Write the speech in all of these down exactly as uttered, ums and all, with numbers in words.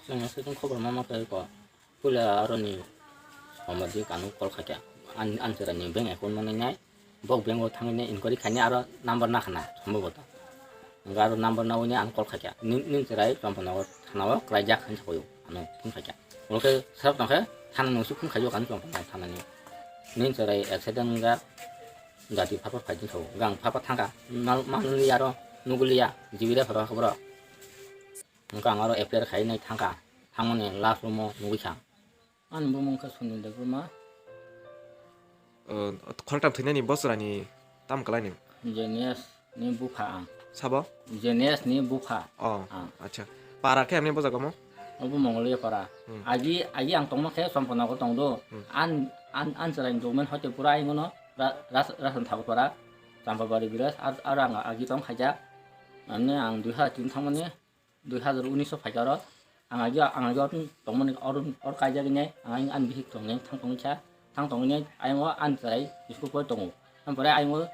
Chwng se chwng khobor ma ma khe ko. Puila aroni sombadi kanu call khaikha. An, an chwraini bank account manwi nai. Bok bank o thangwi nai inquiry khainai aro number nakhana somboboto. Hwnkhe aro number nawi nai ano call khaikha. Nin, nin chwrai Champanagar thana o kwlaijak hinwi sawi o ano phone khaikha. Hwnkhe sir tongkhe thana nungsi phone khaijak ano Champanagar thana ni. Nin chwrai accident wngkha. Jati phapa phaidi sao. Gang phapa thangkha. Mal, mal nuli aro nuguliya. Jibire phapa khoboro. Hwnkhe ang aro F I R khainai thangkha. Thangmani last room o nugwi kha. Ani bumung khe Sunil Debbarma. O, Kholtam thwinani bosrani tam kwlaini? Jenius ni bupha ang. Sabo? Jenius ni bupha. O, ang. Acha. Para khe amni bojago mo? Obo Mongoliya para. Hmm. Agi, agi ang tongma khe Champanagar tongdo. Hmm. An, an, an chwraini document hoite pura aing mano. Ra-, ras-, Rasan Thakur para. Champabari village. Ar, ar ang agi tong khaijak. Ani ang dui hajar tin thangmani. Dui hajar unis o phaikha oro. Ang agi, ang agi oro tongmani oro, oro kaijagwi nai, ang ani bihik tongni thang tongkha, thang tongwi nai, ayang o ani chwrai school pori tongo. Ampore ayang o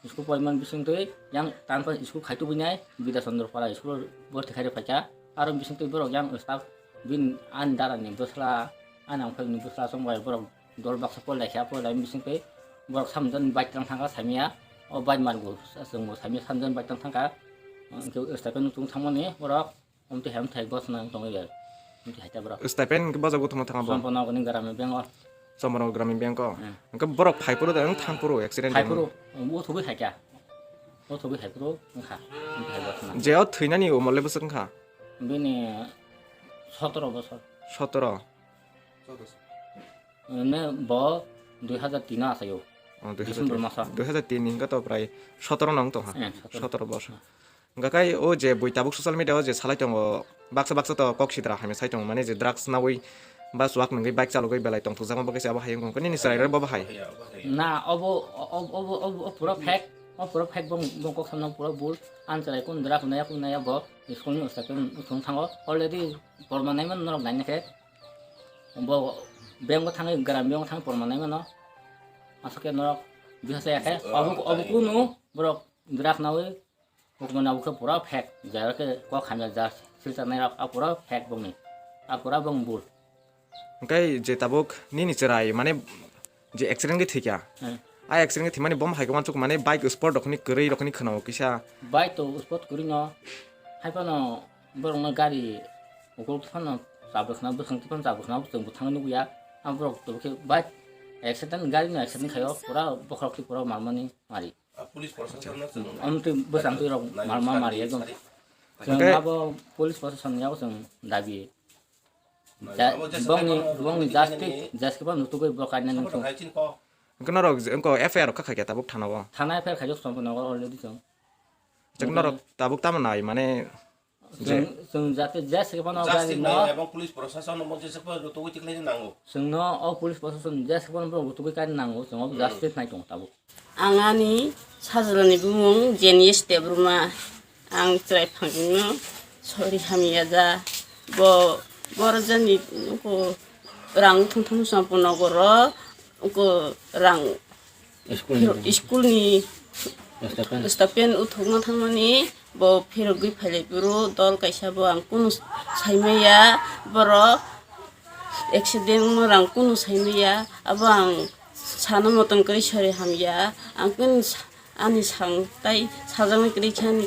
school poriman bisingtwi yang tanpa school khaitubui nai, Bidya Chandra Para school o borti khairwi phaikha. Aro bisingtwi borok yang staff bini ani dara ni bwsla, ani angphag ni bwsla chongbai borok dol baksa porilai kha, porilai bising twi borok samjani bike tang thangkha samya, o bike margo chwngbo samya samjani bike tang thangkha, hwnkhe stipend chwng thangmani borok omtwi hai omtwi hai gosna wng tongwi bai, omtwi hai ta borok. Stipend hwnkhe bojak buthuma thangma bo? Champanagar ni Gramin Bank o. Champanagar Gramin Bank o? Hmm. Hwnkhe borok phaiphuru da wng thangphuru accident? Phaiphuru, o thugwi hai kha, o thugwi phaiphuru wngkha, omtwi hai gosna. Je o thwinani umor le bwswk wngkha? Bini sotoro bosor. Sotoro? Ne bo dui hajar tin o achaio. Oh, dui hajar tin. December maso. Dui hajar tin ni hwnkhe to prai sotoro no wng tongkha. Eh, sotoro. Sotoro bosor. Hwnkha khe o je bui tabuk social media o je salai tongo, baksa baksa to kok sidra hamya sai tongo, mane je drugs naui ba chuak nungwi bike chalogwi belai tongthokjakma bo kaisa abo hai wngkha, nini chwrai rok bo bahai? Na, obo, obo, obo, obo, obo pura fake, obo pura fake, bong, bong kok samna pura bul, ang chwrai kun drugs naya kun naya bo, school ni ustad kun thung thango, already porma naimano norok naina khe. Bo bank o thangwi, Gramin Bank o thangwi porma nai mano. Aswk khe norok bihasa ya khe. Obo, obo kunu borok drugs nawi, hukuman abo khe pura fake. Jaro khe kok hamya ja silchar nai rok, a pura fake bongni. A pura bong bul. Hwnkhe je tabuk nini chwrai, mane je accident khe thwikha. Hmm. A accident khe thwimani bo hai khe uansuk mane bike sport rokni kwrwi rokni khwnao kisa. Bike to sport kwrwi no. Hai phano borokno gari ukuluk phano chabwi khna, bwskango phano chabwi khna, chwng bwthangwi nukya. Ang borok to khe bike accident, gari no accident khaio, pura bokhorok twi pura malmani mari. Police proshasonno chwng amtwi bwsang twi rok malma mari ekdom. Chwng abo police proshasonni yago chwng dabi. Bongni, bongni justice, justice phano nutugwi bo kainani wngkha. Hwnkhe norok je, wngkha F I R rok kha khaikha tabuk thana o? Thana F I R khaijak Champanagar already chwng. Chwng norok tabuk tamo nai mane je chwng, chwng jate justice phano justice nai no. Ebong police proshasonno mo jese phano rutugwi tikhlai nango. Chwngno o police proshasonno jese phano rutugwi kainani nango, chwng o justice nai tongo tabuk. Ang ani sajlani bumung Jenius Debbarma. Ang chwrai phangno sori hamya ja. Bo, boro jani uko rang thum thum Champanagar o uko rang school ni, school ni staff pen, staff pen uthukna thangmani bo phirogwi phailai phuru dol kaisa bo ang kunu saimaya borok. Accident wngma rang kunu saimaya, abo ang sana motom kwrwi sori hamya, ang kunu sa-, ani sang tai sajaknai kwrwi khe ani